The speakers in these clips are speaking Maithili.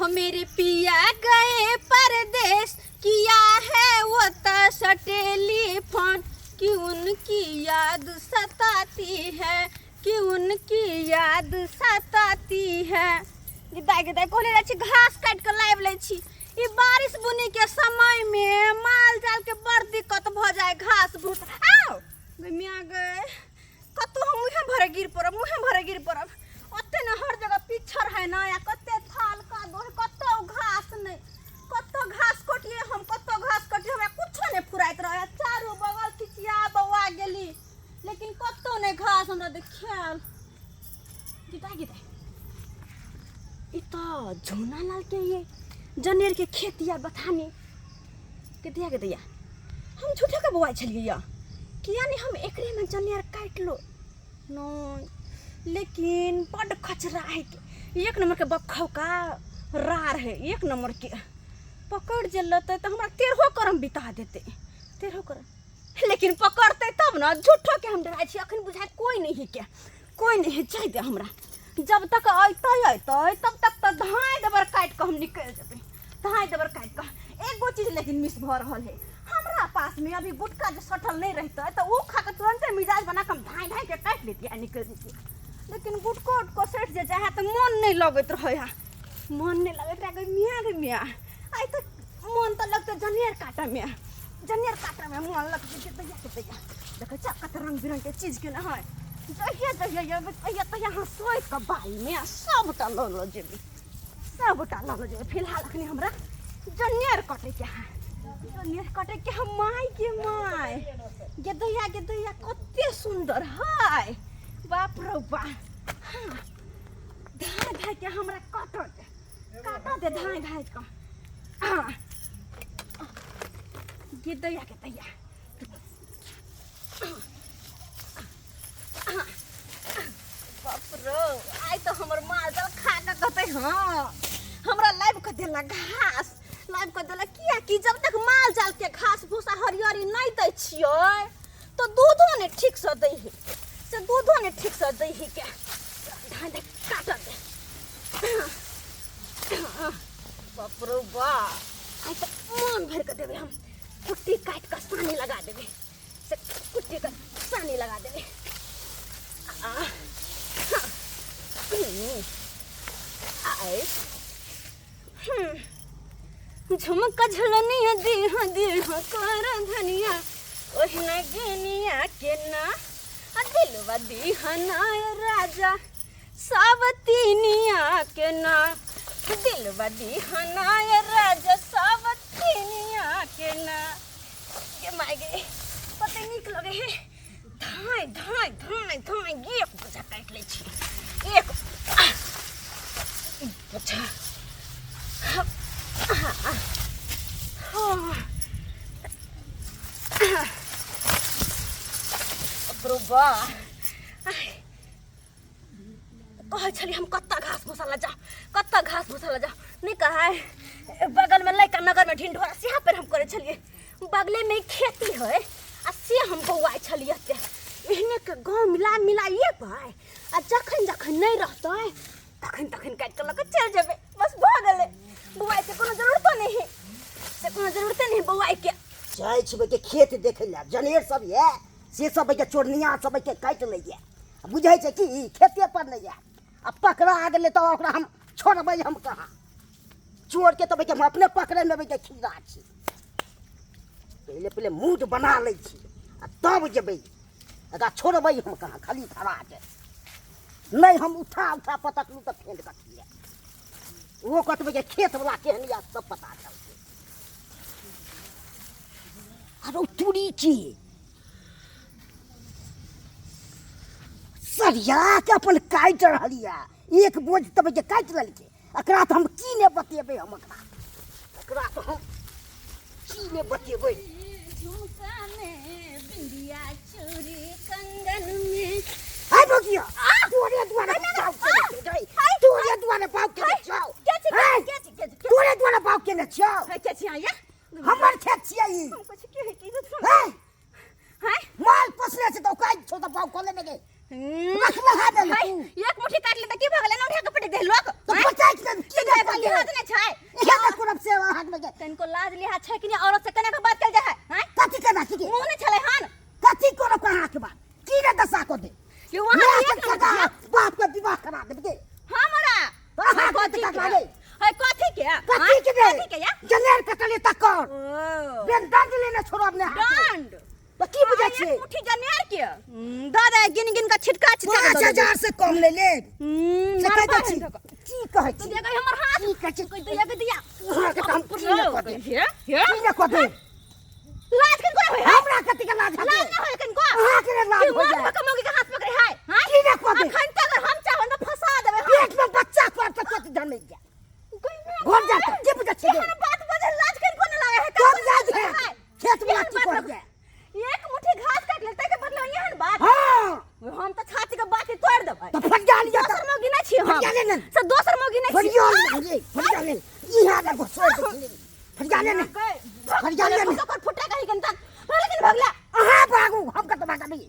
हो मेरे पिया गए परदेश, किया है वो तो टेलीफोन, कि उनकी याद सताती है, कि उनकी याद सताती है। गिदाई गिदाई कहले जाइ छी घास काटि कऽ लाबि लै छी। ई बारिश बुनी के समय में माल जाल के बड़ दिक्कत भऽ जाय घास भूस। आओ गै मियाँ गै, कतौ हम मुँहे भरे गिर पड़ब, मुँहे भरे गिर पड़ब। ओते ने हर जगह पिछड़ है ना, या कते थाल कादो है, कतौ घास नहि, कतौ घास कटिए हम, कतौ घास कटिए, हमरा कुछो नहि फुराइत रहै। चारू बगल चिचिया बौआ गेली, लेकिन कतौ नहि घास हमरा देखायल। गिदा गिदा ई तऽ झोना लाल के ये जनेर के खेत या बथानी के दिया के दिया। हम झूठे के बौआइ छलियै या किया नहीं हम एकरे में जनेर काटि लो नहीं, लेकिन बड खचरा है के एक नंबर के बखौका रार है, एक नंबर के पकड़ जे लेतै तऽ हमरा तेरहो करम बिता देतै, तेरहो करम। लेकिन पकड़तै तब ने, झूठो के हम डराइ छी। अखन बुझाइ कोइ नहीं है के, कोइ नहीं है, जाय दे हमरा। जब तक अयतै अयतै तब तक तऽ धाँइ देबर काटि कऽ हम निकलि जेबै, धाँइ देबर काटि कऽ। एगो चीज लेकिन मिस भऽ रहल है, हमरा पास में अभी गुटका जे सटल नहीं रहतै तऽ ओ खा कऽ तुरन्ते मिजाज बना कऽ हम धाँइ धाँइ के काटि लेतियै आ निकलि जैतियै। लेकिन गुटको उटको सटि जे जाइ है तऽ मन नहि लगैत रहै है, मन नहि लगैत रहै। गै मियाँ गै मियाँ, आइ तऽ मन तऽ लगतै जनेर काटऽमे, जनेर काटऽमे मन लगतै। के दैया के दैया देखै छियै कते रंग बिरंग के चीज केने है। जहिया जहिया एबै तहिया तहिया अहाँ सोचि कऽ बाईमे आ सबटा लऽ लऽ जेबै, सबटा लऽ लऽ जेबै। फिलहाल अखनी हमरा जनेर कटैके है, जनेर कटैके है। माय के my, गे दैया गे दैया कते सुन्दर है, बाप रौ बा। हाँ धाय धाय के हमरा काटऽ दे, काटऽ दे धाय धाय कऽ। हाँ गे दैया के दैया, बाप रो, आइ तऽ हमर माल जाल खा कऽ कहतै हँ हमरा लाबि कऽ देलक घास, लाबि कऽ देलक। किएकि जब तक माल जाल के घास भूसा हरियरी नहि दै छियै तऽ दूधो नहि ठीकसँ दै है, से दूधो नहि ठीकसँ दै है के। धान दे काटऽ दे, बाप रो बा, आइ तऽ मन भरि कऽ देबै हम। कुट्टी काटि कऽ सानी लगा देबै, से कुट्टी कऽ सानी लगा देबै। आ आए झुमका झुलनिया देह देह कर धनिया, ओहिना गेनिया के ना आ दिलवा दीहना राजा सब तीनिया के ना, दिलवा दीहना राजा सब तीनिया के ना। गे my गे, कते नीक लगे हे। धाय धाय धाय धाय एक बोझा काटि लै छी, एक बोझा। बाप बा, कहै छली हम कत्ता घास भूसा लऽ जाउ, कत्ता घास भूसा लऽ जाउ, नहि कहै बगलमे लैका नगरमे ढिंढोरा सेहा पर हम करै छलियै। बगलेमे खेती है आ से हम बौआइ छलियै। ते एहने के गाँव मिला मिला एबै आ जखन जखन नहि रहतै तखन तखन काटि कऽ लऽ कऽ चलि जेबै, बस भऽ गेलै। बौआइके कोनो जरूरतो नहि है, से कोनो जरूरते नहि है बौआइके। जाइ छी के खेत देखै लए, जनेर सब यऽ से सब के चोरनिया सब के काटि लैए, बुझै छै कि खेते पर नहि आयत। आ पकड़ा गेलै तऽ ओकरा हम छोड़बै हम कहाँ? चोरके तऽ हम अपने पकड़ैमे के खीरा छी। पहिले पहिले मूड बना लै छी आ तब जेबै, एकरा छोड़बै हम कहाँ? खाली धराके नहि हम उठा उठा पटकलहुँ तऽ फेर कथी यऽ? ओहो कहतबै जे खेतवला केहन यऽ सब पता चलतै। आरो तुरी की सरिया के अपन काटि रहल यऽ, एक बोझ तब जे काटि लेलकै। एकरा तऽ हम की नहि बतेबै, हम एकरा एकरा तऽ हम की नहि बतेबै। झुमका में बिंदिया चूड़ी कंगन में हाय बगिया, तोरे दुआरे बाप केने छियौ, तोरे दुआरे बाप केने छियौ, तोरे दुआरे बाप केने छियौ। के छियै या? हमर खेत छियै ई। हम कुछ के है की हैं? हैं? माल पोसने छै तऽ काटि छौ तऽ बाप कऽ लेने गे रखले है देले हाय, तू। एक मुट्ठी काटि ले तऽ की भऽ गेलै? ना उठा के पटक दे लोक। तऽ पटकि दे की से नहि कहलियै लिहाज नहि छै इहे ने करब से अहाँके बजे तनिको लाज लिहाज छै कि नहि औरत से केना के बात कयल जाइ है हैं कथी केना की मुँह नहि छलै हन कथी करब अहाँके बात की ने दशा कऽ दे कि वहाँ माय एक के नंबर सगा बाप के विवाह करा देब के हमरा अहाँ के कथी कथी के लागे है कथी के कथी के हाँ? कथी के या जनेर कटले तकर ओ बेन दंड लेने छोड़ब ने हाथ दंड तऽ की बुझै हाँ, छियै एक मुट्ठी जनेर के दऽ दे गिन गिन के छिटका छिटका के पाँच दऽ दे। हजार से कम ले लेब से मार कहि दै पार छी धऽ कऽ। की कहै तो छी दिया कहीं हमर हाथ की कहै छी कोई दिया के दिया अहाँके तऽ हम की ने कऽ देब हे हे की ने कऽ देब लाज किनको होय है हमरा कथी के लाज लाज हेतै ना होय किनको अहाँके ने लाज कि हो मर्द जाए के मौगी के हाथ पकड़े है हां की ने कऽ देब अखन तक अगर हम चाहब त फंसा देबै हम पेट में बच्चा कर तऽ कत जनै जाए घर जा के बुझै छियै एहन बात बजै लाज किनको न लागे है कब लाज है खेत वाला की बात कर जाए एक मुट्ठी घास काट लेतै के बदला एहन बात हाँ हम त छाती के बाती तोड़ देबै तऽ फटिया लिअ दोसर तऽ मौगी नहि छी हम फटिया ले ने। से दोसर मौगी नहि छी फटिया ले फटिया ले इहाँ लग छोड़ दे फटिया ले ने फटिया ले ने ओकर फुटा कही कन तक लेकिन भगला अहाँ भागू हम कतऽ भागबी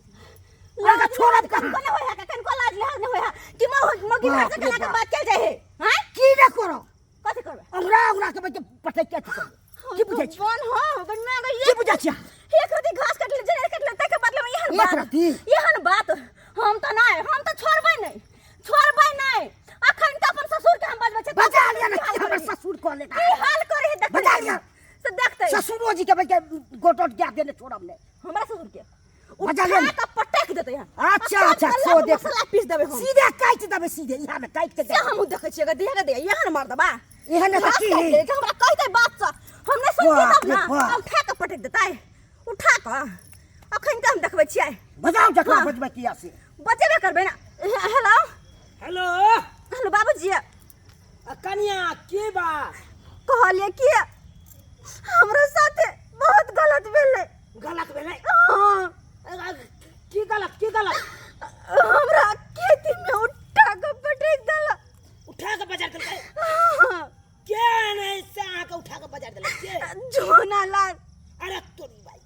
अहाँके छोड़ब कहाँ कोने होय है कनको लाज लिहाज नहि होय है कि मौगी बाप घर से रे केना के बाप। बात चल जाय है हैं की ने करब कथी करबै अंगरा अंगरा के बच्चे पटक के अथी करब की बुझै छी कौन हो गन्ना गई की बुझै छी एक रति घास काट ले जनेर काट ले तके बदले में एहन एक बात रत्ती? एहन बात हम त नहि हम त छोड़बै नहि छोड़बै नहि अखन त अपन ससुर के हम बजबै छै बजा लिअ ने की हमर ससुर कऽ लेता की हाल करे है देखते बजा लिअ। से देखते ससुरो जी के बच्चे गोट गोट गैप देने छोड़ब ने हमरा ससुर के बजा लिअ ने। उठा के पटक देते हैं अच्छा अच्छा सो देख मसाला पीस देबै हम सीधे काटि देबै सीधे इहाँ में काटि के से देबै हमहूँ देखै छियै दिया के दिया एहन मार देबा एहन तऽ घास की काटि ले, हमरा कहतै बात से हम नहि सुनती बाप तब रे ना बाप। आ उठा के पटक देतै उठा के अखन तऽ हम देखबै छियै बजाउ जकरा हाँ। बजबै किया से बजेबे करबै ना हेलो हेलो हेलो बाबूजी आ कनिया की बात कहलियै कि हमरा साथे बहुत गलत भेलै गलत भेलै हाँ, की गलत की गलत हमरा खेती में उठा के पटक देलक उठा के बजार देलकै हाँ, के नहि से अहाँके उठा के बजार देलक के झोना लाल अरे तोरी भाई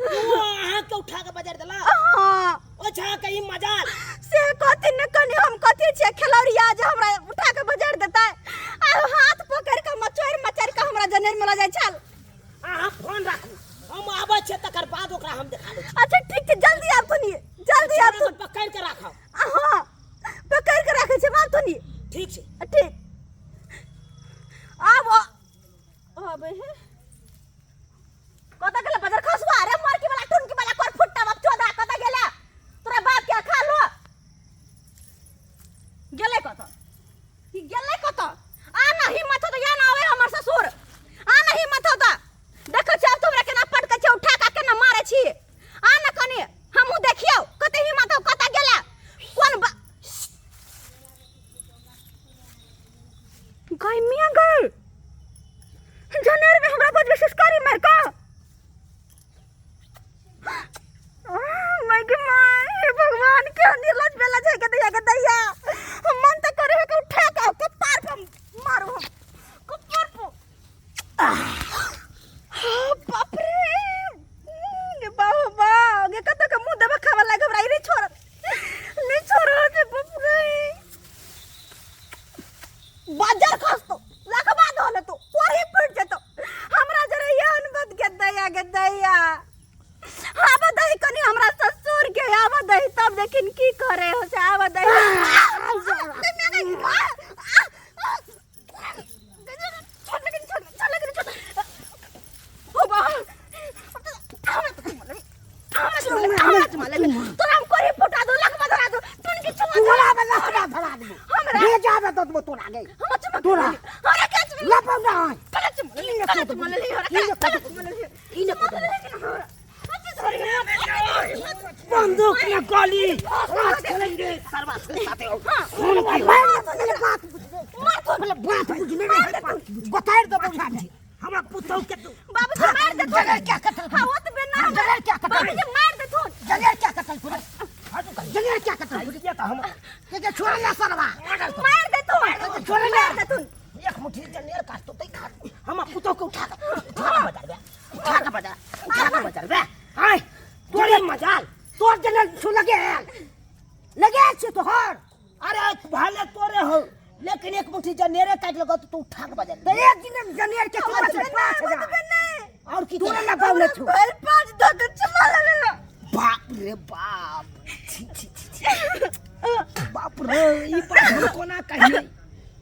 ओ अहाँके उठा के बजार देलक हाँ अच्छा के ई मजाल से कथी ने कनी हम कथी छियै खेलौड़िया जे हमरा उठा के बजार देतै आ हाथ पकड़ि के मचोड़ि मचोड़ि के हमरा जनेर में लऽ जाइ छल अहाँ फोन राखू हम आबै छियै तकर बाद ओकरा हम देखा दै छी अच्छा ठीक छै जल्दी आबथुन जल्दी आबथुन पकड़ि के राखब हाँ पकड़ि के राखै छियै आबथुन ठीक छै ठीक आब आबै है कतऽ गेलै बजर खसुआ रे मरकी वाला टुनकी वाला कर फुट्टा बाप चोदा कतऽ गेलै तोरा बाप के खा लो गेलै कतऽ ई गेलै कतऽ आ ना हिम्मत हो तऽ या ना आवे हमर ससुर आ ना हिम्मत हो तऽ देखै छियै आब तोरा केना पटकै छै उठा के केना मारै छी आ ना कनी हमहूँ देखियौ कते हिम्मत हो कतऽ गेलै कोन बा गाय मियाँ गए जनेर में हमरा बजबे संस्कारी मार का मैं के माय हे भगवान के नीलज बेला जाय के दैया के दैया हम मन त करे है के उठा के कपार पर मारू हम कपार पर हाँ, बाप रे गे बाबा बा गे कत के मुंह देबे खावा लागे हमरा ई नहीं छोड़ नहीं छोड़ रे बाप रे बाजार खसतो लखबा धो लेतो कोरी फूट जेतो हमरा जरे एहन बद के दया के दया आब दही कनी हमरा ससुर के आब दही तब देखिन की करे हो से आब दही तोरा हम कोरी फुटा दो लखबा धरा दो तुन की चुमा तोरा में लफड़ा धरा देबो हमरा? भेजा में दऽ देबो तोरा गे हमरा चुमा तोरा। हमरा के चुमा लपौ ना है कला चुमा की ने कला कऽ चुमा देबो? ले हमरा की ने कला कऽ चुमा ले की ने कऽ देबो? बंदूक में गोली आज खेलेंगे सरवा से साथे हो सुन की पहिले बात बुझ पहिले बात बुझ ले बताइर देबो यहाँ हमरा पुतहु के तू बाबूजी मार देथुन जनेर क्या कटल हाँ वो तो बिना जनेर क्या कटल बाबूजी मार देथुन जनेर क्या कटल पूरे जनेर क्या कटल किया तऽ हम के छोड़ ले सरवा मार देथुन छोड़ ले। मार देथुन एक मुट्ठी जनेर काटतो तै खा हम पुतहु के उठा के उठा के बजार बे उठा के बजार उठा के बजार बे आय तोरे मजाल तोर जनेर छु लगे लगे छै तोहर अरे भले तोरे हो लेकिन एक मुट्ठी जनेरे काट लगो तो तू उठा उठा के बजा तऽ एक दिन जनेर के तोरा छै 5000 और की तोरा ना पाउले छौ भरि पाँच धऽ के चुमा लेलक। बाप रे बाप, छी छी छी छी, बाप रे, ई बात हम कोना कहियै,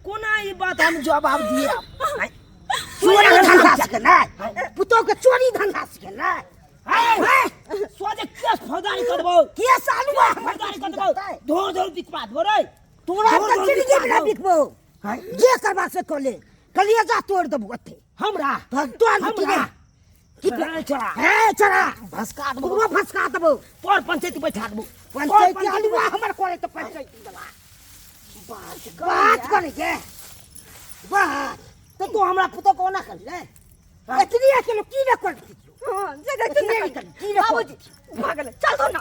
कोना ई बात हम जवाब दिए? चोरी धंधा से नहि, पुतोह के चोरी धंधा से नहि। सोझे केस फौजदारी कर देबौ। केस आलुआ फौजदारी कर देबौ, धोर धोर बिकवा देबौ रे तोरा। धोर तऽ धोर जिंदगी बिकवा मे नहि देबौ। बिकबौ, जे करबा से कऽ ले, कलिया तोड़ देबौ ओते हमरा तोड़। हमरा की चोरा हे चोरा भसका देबौ, तोरो भसका देबौ। तोर पंचायती बैठा देबौ। पंचायती आलुआ हमर करे तऽ पंचायती वाला बात करे के बात। तऽ तू हमरा पुतोह कोना कर ले? एतनी अकेलो की न कर हाँ, जे देखते एतनी ना। कर की न कर। बाबूजी भागल, चल दो ना।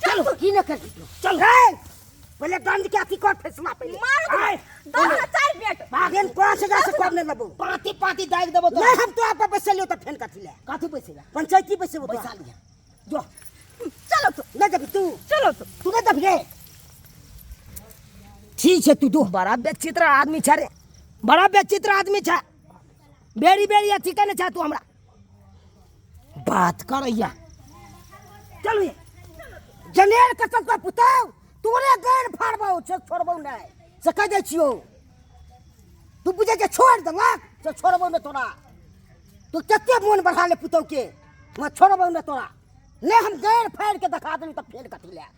चलो, की न कर, चल रे, पहले दंड के अथी कर फैसला पहले। मार आय। 10,000 बेट फेन 5000 से कम नहीं लेबो। पाती पाती दागि देबो तो। नहीं, हम तो आप बैसलियो तऽ फेन कथी ले? कथी बैसेला? पंचायती बैसेबो। बैसा लिया जो। चलो तो। नहीं देबी तू? चलो तो। तू नहीं देबी रे? ठीक छै, तू दो। बड़ा बेचित्र आदमी छै रे, बड़ा बेचित्र आदमी छै। बेरी बेरी अथी केने छै तू हमरा बात करैया। चलू ये। जनेर कसम का पुतौ तोरे गैर फाड़बौ से छोड़बौ नहीं, से कह दै छियौ। तू बुझै छै छोड़ देलक से छोड़बौ नहीं तोरा। तू कते मोन बढ़ा ले पुतौ के, मैं छोड़बौ नहीं तोरा। नहीं, हम गैर फाड़ के देखा देलहुँ तऽ फेर कथी ले? हम